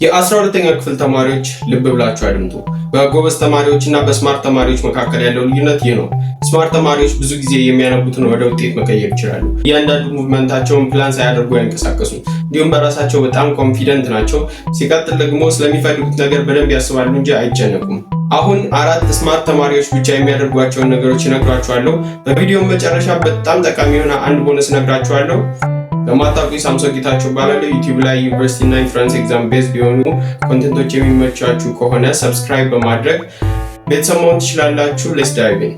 የ12ኛ ክፍል ተማሪዎች፣ ልብ ብላችሁ አድምጡ። በጎበዝ ተማሪዎች እና በ smart ተማሪዎች መካከል ያለው ልዩነት ይህ ነው። Smart ተማሪዎች ብዙ ጊዜ የሚያነቡትን ወደ ውጤት መቀየር ይችላሉ። እያንዳንዱ movement ኣቸውን plan ሳያደርጉ አይንቀሳቀሱም። እንዲሁም በራሳቸው በጣም confident ናቸው። ሲቀጥል ደግሞ ስለሚፈልጉት ነገር በደንብ ያስባሉ እንጂ አይጨነቁም። አሁን አራት smart ተማሪዎች ብቻ የሚያደርጓቸውን ነገሮች እነግራችኋለሁ። በቪዲዮ መጨረሻ በጣም ጠቃሚ የሆነ አንድ ቦነስ እነግራችኋለሁ። ለማታውቁኝ ሳምሶን ጌታቸው እባላለሁ። YouTube ላይ ዩኒቨርሲቲ እና entrance exam based የሆኑ content ኦች የሚመቻችሁ ከሆነ subscribe በማድረግ ቤተሰብ መሆን ትችላላችሁ። Let's dive in።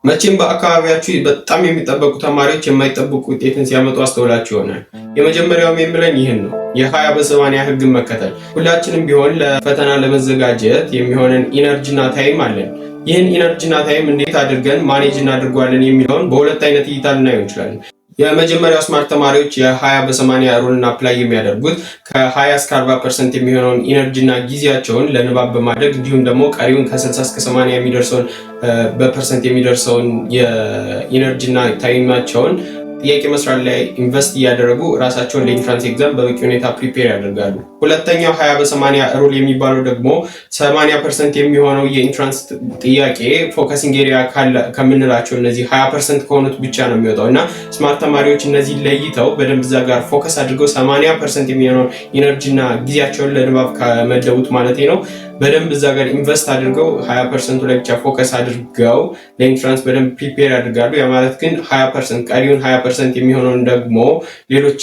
መቼም በአካባቢያችሁ በጣም የሚጠበቁ ተማሪዎች የማይጠበቁ ውጤትን ሲያመጡ አስተውላችሁ ይሆናል። የመጀመሪያውም የሚለን ይህን ነው፣ የ20 በ80 ህግን መከተል። ሁላችንም ቢሆን ለፈተና ለመዘጋጀት የሚሆነን energy ና time አለን። ይህን energy ና time እንዴት አድርገን manage እናድርጓለን የሚለውን በሁለት አይነት እይታ ልናየው እንችላለን። የመጀመሪያው smart ተማሪዎች የ20 በ80 rule ን apply የሚያደርጉት ከ20 እስከ 40% የሚሆነውን energy እና ጊዜያቸውን ለንባብ በማድረግ፣ እንዲሁም ደግሞ ቀሪውን ከ60 እስከ 80 የሚደርሰውን በ percent የሚደርሰውን የ energy እና time ኣቸውን ጥያቄ መስራት ላይ invest እያደረጉ ራሳቸውን ለ entrance exam በበቂ ሁኔታ prepare ያደርጋሉ። ሁለተኛው 20 በ80 rule የሚባለው ደግሞ 80% የሚሆነው የ entrance ጥያቄ focusing area ከምንላቸው እነዚህ 20% ከሆኑት ብቻ ነው የሚወጣው። እና smart ተማሪዎች እነዚህ ለይተው በደንብ እዛ ጋር focus አድርገው 80% የሚሆነውን energy እና ጊዜያቸውን ለንባብ ከመደቡት ማለት ነው፣ በደንብ እዛ ጋር invest አድርገው 20% ኡ ላይ ብቻ focus አድርገው ለ entrance በደንብ prepare ያደርጋሉ። ያ ማለት ግን 20% ቀሪውን 20% የሚሆነውን ደግሞ ሌሎች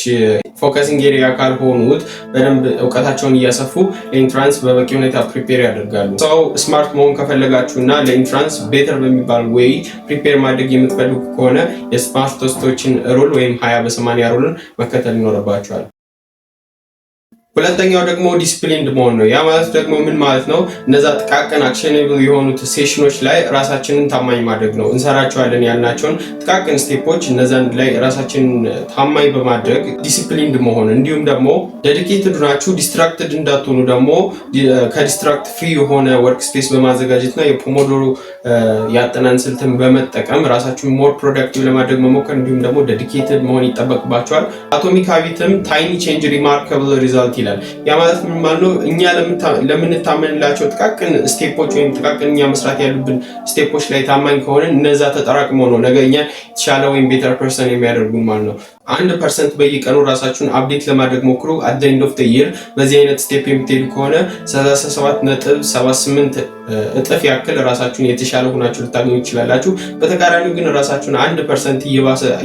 focusing area ካልሆኑት በደንብ እውቀታቸውን እያሰፉ ለ entrance በበቂ ሁኔታ prepare ያደርጋሉ። So smart መሆን ከፈለጋችሁ እና ለ entrance better በሚባል way prepare ማድረግ የምትፈልጉ ከሆነ የ smartest ኦችን rule ወይም 20 በ80 rule ን መከተል ይኖርባችኋል። ሁለተኛው ደግሞ disciplined መሆን ነው። ያ ማለት ደግሞ ምን ማለት ነው? እነዛ ጥቃቅን actionable የሆኑት session ኦች ላይ ራሳችንን ታማኝ ማድረግ ነው። እንሰራቸዋለን ያልናቸውን ጥቃቅን step ኦች እነዛን ላይ ራሳችንን ታማኝ በማድረግ disciplined መሆን፣ እንዲሁም ደግሞ dedicated ናችሁ distracted እንዳትሆኑ ደግሞ ከ distract free የሆነ workspace በማዘጋጀትና የ Pomodoro የአጠናን ስልትን በመጠቀም ራሳችሁን more productive ለማድረግ መሞከር፣ እንዲሁም ደግሞ dedicated መሆን ይጠበቅባችኋል። Atomic Habit ም "Tiny change, remarkable result" ይላል። ያ ማለት ምን ማለት ነው? እኛ ለምንታመንላቸው ጥቃቅን step ኦች ወይም ጥቃቅን እኛ መስራት ያሉብን step ኦች ላይ ታማኝ ከሆንን እነዛ ተጠራቅመው ነው ነገ እኛ የተሻለ ወይም better person የሚያደርጉን ማለት ነው። 1% በየቀኑ ራሳችሁን update ለማድረግ ሞክሩ። At end of year በዚህ አይነት step የምትሄዱ ከሆነ 37.78 እጥፍ ያክል ራሳችሁን የተሻለ ሆናችሁ ልታገኙ ትችላላችሁ። በተቃራኒው ግን ራሳችሁን 1%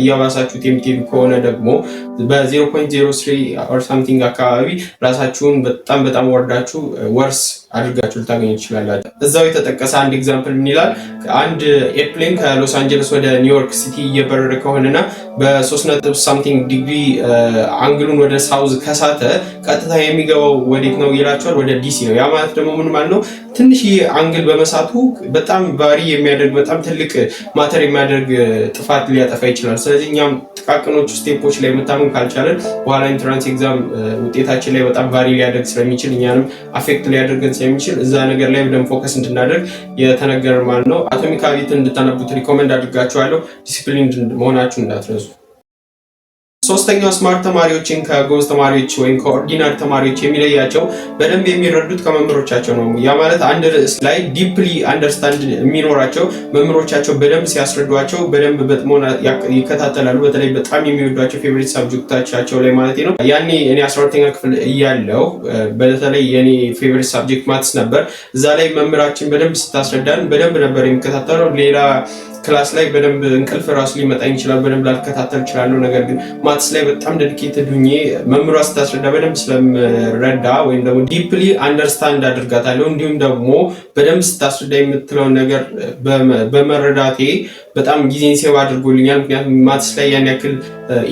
እያባሳችሁት የምትሄዱ ከሆነ ደግሞ በ0.03 or something አካባቢ ራሳችሁን በጣም በጣም ወርዳችሁ worse አድርጋችሁ ልታገኙ ትችላላችሁ። እዛው የተጠቀሰ አንድ example ምን ይላል? አንድ airplane ከሎስ አንጀለስ ወደ ኒውዮርክ ሲቲ እየበረረ ከሆነና በ3 ነጥብ something degree angle ኡን ወደ south ከሳተ ቀጥታ የሚገባው ወዴት ነው ይላቸዋል? ወደ ዲሲ ነው። ያ ማለት ደግሞ ምን ማለት ነው? ትንሽዬ angle በመሳቱ በጣም vary የሚያደርግ፣ በጣም ትልቅ matter የሚያደርግ ጥፋት ሊያጠፋ ይችላል። ስለዚህ እኛም ጥቃቅኖቹ step ኦች ላይ መታመን ካልቻለን በኋላ entrance exam ውጤታችን ላይ በጣም vary ሊያደርግ ስለሚችል፣ እኛንም affect ሊያደርገን ስለሚችል እዛ ነገር ላይ በደንብ focus እንድናደርግ የተነገረ ማለት ነው። Atomic Habit ን እንድታነቡት recommend አድርጋችኋለሁ። ዲሲፕሊን መሆናችሁ እንዳትረሱ። ሶስተኛው smart ተማሪዎችን ከጎበዝ ተማሪዎች ወይም ከ ordinary ተማሪዎች የሚለያቸው በደንብ የሚረዱት ከመምህሮቻቸው ነው። ያ ማለት አንድ ርዕስ ላይ deeply understand የሚኖራቸው መምህሮቻቸው በደንብ ሲያስረዷቸው በደንብ በጥሞና ይከታተላሉ። በተለይ በጣም የሚወዷቸው favorite subject ኦቻቸው ላይ ማለት ነው። ያኔ እኔ 12ኛ ክፍል እያለሁ በተለይ የኔ favorite subject maths ነበር። እዛ ላይ መምህራችን በደንብ ስታስረዳን በደንብ ነበር የምከታተለው። ሌላ class ላይ በደንብ እንቅልፍ ራሱ ሊመጣኝ ይችላል፣ በደንብ ላልከታተል እችላለሁ። ነገር ግን maths ላይ በጣም dedicated ሁኜ መምህሯ ስታስረዳ በደንብ ስለምረዳ ወይም ደግሞ deeply understand አድርጋታለሁ። እንዲሁም ደግሞ በደንብ ስታስረዳ የምትለውን ነገር በመረዳቴ በጣም ጊዜን save አድርጎልኛል። ምክንያቱም maths ላይ ያን ያክል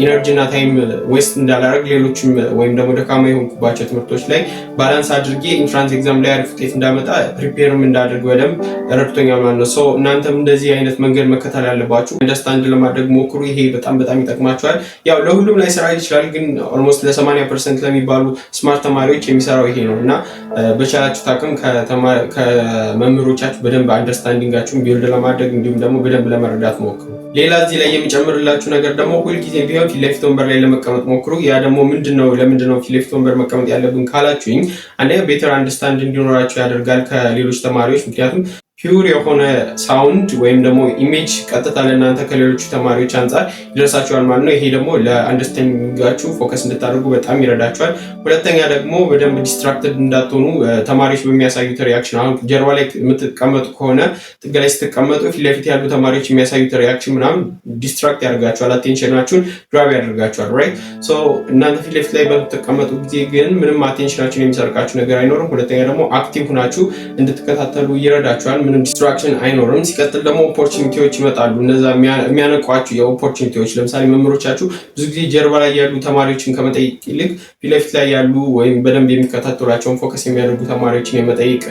energy እና time waste እንዳላረግ፣ ሌሎችም ወይም ደግሞ ደካማ የሆንኩባቸው ትምህርቶች ላይ balance አድርጌ entrance exam ላይ አሪፍ ውጤት እንዳመጣ፣ prepare ም እንዳደርግ በደንብ ረድቶኛል ማለት ነው። So እናንተም እንደዚህ አይነት መንገድ መከተል ያለባችሁ፣ understand ለማድረግ ሞክሩ። ይሄ በጣም በጣም ይጠቅማችኋል። ያው ለሁሉም ላይሰራ ይችላል፣ ግን almost ለ80% ለሚባሉ smart ተማሪዎች የሚሰራው ይሄ ነው። እና በቻላችሁት አቅም ከመምህሮቻችሁ በደንብ understanding ኣችሁን build ለማድረግ እንዲሁም ደግሞ በደንብ ለመረዳት ሞክሩ። ሌላ እዚህ ላይ የሚጨምርላችሁ ነገር ደግሞ ሁልጊዜ ቢሆን ፊት ለፊት ወንበር ላይ ለመቀመጥ ሞክሩ። ያ ደግሞ ምንድነው፣ ለምንድነው ፊት ለፊት ወንበር መቀመጥ ያለብን ካላችሁኝ፣ አንደኛ better understand እንዲኖራችሁ ያደርጋል ከሌሎች ተማሪዎች። ምክንያቱም pure የሆነ sound ወይም ደግሞ image ቀጥታ ለእናንተ ከሌሎቹ ተማሪዎች አንጻር ይደርሳችኋል ማለት ነው። ይሄ ደግሞ ለ understanding ኣችሁ focus እንድታደርጉ በጣም ይረዳችኋል። ሁለተኛ ደግሞ በደንብ distracted እንዳትሆኑ ተማሪዎች በሚያሳዩት reaction። አሁን ጀርባ ላይ የምትቀመጡ ከሆነ፣ ጥግ ላይ ስትቀመጡ ፊት ለፊት ያሉ ተማሪዎች የሚያሳዩት reaction ምናምን distract ያደርጋችኋል፣ attention ኣችሁን grab ያደርጋችኋል። Right? So እናንተ ፊት ለፊት ላይ በምትቀመጡ ጊዜ ግን ምንም attention ኣችሁን የሚሰርቃችሁ ነገር አይኖርም። ሁለተኛ ደግሞ active ሁናችሁ እንድትከታተሉ ይረዳችኋል። ምንም distraction አይኖርም። ሲቀጥል ደግሞ opportunity ዎች ይመጣሉ። እነዛ የሚያነቋችሁ የ opportunity ዎች፣ ለምሳሌ መምህሮቻችሁ ብዙ ጊዜ ጀርባ ላይ ያሉ ተማሪዎችን ከመጠየቅ ይልቅ ፊት ለፊት ላይ ያሉ ወይም በደንብ የሚከታተሏቸውን focus የሚያደርጉ ተማሪዎችን የመጠየቅ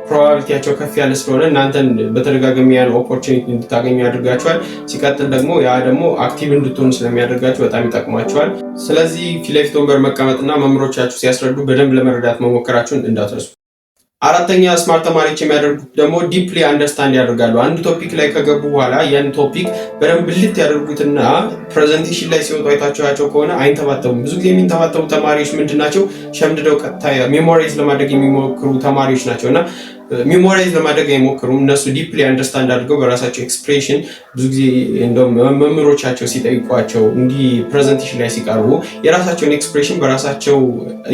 probability ያቸው ከፍ ያለ ስለሆነ እናንተን በተደጋጋሚ ያን opportunity እንድታገኙ ያደርጋችኋል። ሲቀጥል ደግሞ ያ ደግሞ active እንድትሆኑ ስለሚያደርጋችሁ በጣም ይጠቅማችኋል። ስለዚህ ፊት ለፊት ወንበር መቀመጥና መምህሮቻችሁ ሲያስረዱ በደንብ ለመረዳት መሞከራችሁን እንዳትረሱ። አራተኛ smart ተማሪዎች የሚያደርጉት ደግሞ deeply understand ያደርጋሉ። አንድ topic ላይ ከገቡ በኋላ ያን topic በደንብ ብልት ያደርጉትና presentation ላይ ሲወጡ አይታችኋቸው ከሆነ አይንተባተቡም። ብዙ ጊዜ የሚንተባተቡ ተማሪዎች ምንድን ናቸው? ሸምድደው ቀጥታ memorize ለማድረግ የሚሞክሩ ተማሪዎች ናቸው እና memorize ለማድረግ አይሞክሩም። እነሱ deeply understand አድርገው በራሳቸው expression፣ ብዙ ጊዜ እንደውም መምህሮቻቸው ሲጠይቋቸው፣ እንዲህ presentation ላይ ሲቀርቡ የራሳቸውን expression በራሳቸው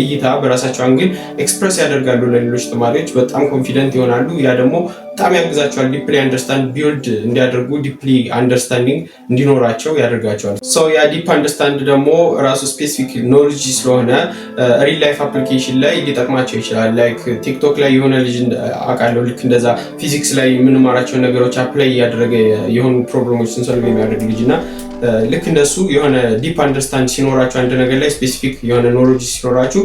እይታ በራሳቸው angle express ያደርጋሉ ለሌሎች ተማሪዎች፣ በጣም confident ይሆናሉ። ያ ደግሞ በጣም ያግዛቸዋል። Deeply understand build እንዲያደርጉ፣ deeply understanding እንዲኖራቸው ያደርጋቸዋል። So ያ deep understand ደግሞ ራሱ specific knowledge ስለሆነ real life application ላይ ሊጠቅማቸው ይችላል። Like ቲክቶክ ላይ የሆነ ልጅ አውቃለሁ፣ ልክ እንደዛ ፊዚክስ ላይ የምንማራቸውን ነገሮች apply እያደረገ የሆኑ problem ኦችን solve የሚያደርግ ልጅ። እና ልክ እንደሱ የሆነ deep understand ሲኖራችሁ፣ አንድ ነገር ላይ specific የሆነ knowledge ሲኖራችሁ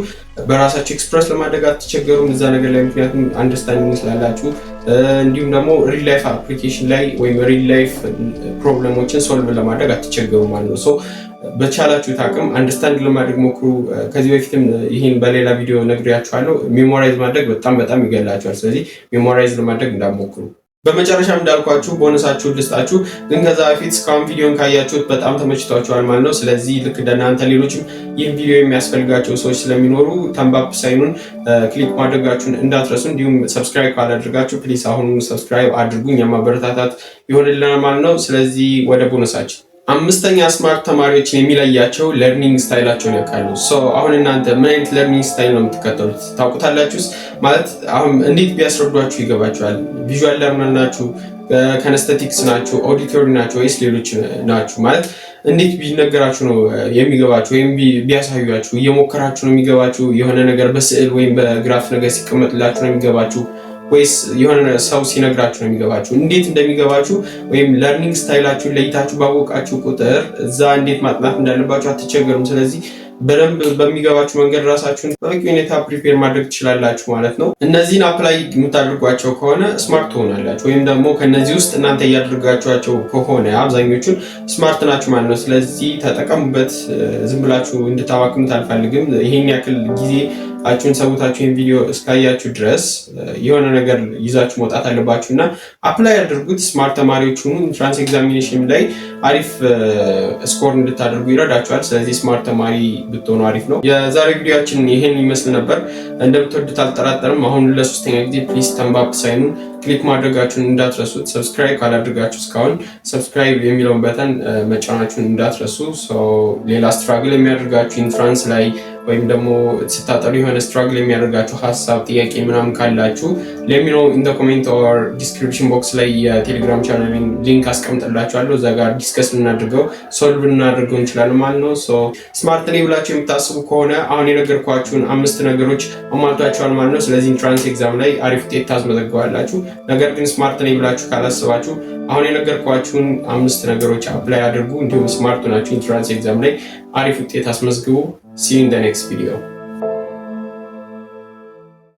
በራሳችሁ express ለማድረግ አትቸገሩም እዛ ነገር ላይ፣ ምክንያቱም understanding ስላላችሁ። እንዲሁም ደግሞ real life application ላይ ወይም real life problem ኦችን solve ለማድረግ አትቸገሩም ማለት ነው። So በቻላችሁት አቅም understand ለማድረግ ሞክሩ። ከዚህ በፊትም ይህን በሌላ ቪዲዮ ነግሬያችኋለሁ። Memorize ማድረግ በጣም በጣም ይገላችኋል። ስለዚህ memorize ለማድረግ እንዳትሞክሩ። በመጨረሻም እንዳልኳችሁ ቦነሳችሁን ልስጣችሁ። ግን ከዛ በፊት እስካሁን ቪዲዮን ካያችሁት በጣም ተመችቷችኋል ማለት ነው። ስለዚህ ልክ እንደናንተ ሌሎችም ይህ ቪዲዮ የሚያስፈልጋቸው ሰዎች ስለሚኖሩ thumb up sign ኑን click ማድረጋችሁን እንዳትረሱ። እንዲሁም subscribe ካላደረጋችሁ please አሁኑ subscribe አድርጉ፣ እኛም ማበረታታት ይሆንልናል ማለት ነው። ስለዚህ ወደ ቦነሳችን። አምስተኛ smart ተማሪዎችን የሚለያቸው learning style ኣቸውን ያውቃሉ። So አሁን እናንተ ምን አይነት learning style ነው የምትከተሉት? ታውቁታላችሁስ? ማለት አሁን እንዴት ቢያስረዷችሁ ይገባችኋል? Visual learner ናችሁ? Kinesthetics ናችሁ? Auditory ናችሁ? ወይስ ሌሎች ናችሁ? ማለት እንዴት ቢነገራችሁ ነው የሚገባችሁ? ወይም ቢያሳዩችሁ፣ እየሞከራችሁ ነው የሚገባችሁ? የሆነ ነገር በስዕል ወይም በ graph ነገር ሲቀመጥላችሁ ነው የሚገባችሁ? ወይስ የሆነ ሰው ሲነግራችሁ ነው የሚገባችሁ? እንዴት እንደሚገባችሁ ወይም learning style ኣችሁን ለይታችሁ ባወቃችሁ ቁጥር እዛ እንዴት ማጥናት እንዳለባችሁ አትቸገሩም። ስለዚህ በደንብ በሚገባችሁ መንገድ ራሳችሁን በበቂ ሁኔታ prepare ማድረግ ትችላላችሁ ማለት ነው። እነዚህን apply የምታደርጓቸው ከሆነ smart ትሆናላችሁ። ወይም ደግሞ ከነዚህ ውስጥ እናንተ እያደረጋችኋቸው ከሆነ አብዛኞቹን smart ናችሁ ማለት ነው። ስለዚህ ተጠቀሙበት። ዝም ብላችሁ እንድታባክኑት አልፈልግም። ይሄን ያክል ጊዜያችሁን ሰውታችሁ ይህን ቪዲዮ እስካያችሁ ድረስ የሆነ ነገር ይዛችሁ መውጣት አለባችሁ እና apply አድርጉት። Smart ተማሪዎች ሁኑ። Entrance examination ላይ አሪፍ score እንድታደርጉ ይረዳችኋል። ስለዚህ smart ተማሪ ብትሆኑ አሪፍ ነው። የዛሬ ቪዲዮአችን ይህን ይመስል ነበር። እንደምትወዱት አልጠራጠርም። አሁን ለሶስተኛ ጊዜ please thumb up sign ኑን click ማድረጋችሁን እንዳትረሱት። Subscribe ካላደረጋችሁ እስካሁን subscribe የሚለውን button መጫናችሁን እንዳትረሱ። ሌላ struggle የሚያደርጋችሁ entrance ላይ ወይም ደግሞ ስታጠኑ የሆነ struggle የሚያደርጋችሁ ሀሳብ፣ ጥያቄ ምናምን ካላችሁ let me know in comment or description box ላይ የቴሌግራም channel link አስቀምጥላችኋለሁ። እዛ ጋር discuss ልናደርገው፣ solve ልናደርገው እንችላለን ማለት ነው። Smart ነኝ ብላችሁ የምታስቡ ከሆነ አሁን የነገርኳችሁን አምስት ነገሮች አሟልታችኋል ማለት ነው። ስለዚህ entrance exam ላይ አሪፍ ውጤት ታስመዘግባላችሁ። ነገር ግን smart ነኝ ብላችሁ ካላሰባችሁ አሁን የነገርኳችሁን አምስት ነገሮች apply አድርጉ። እንዲሁም smart ሆናችሁ entrance exam ላይ አሪፍ ውጤት አስመዝግቡ። See you in the next video.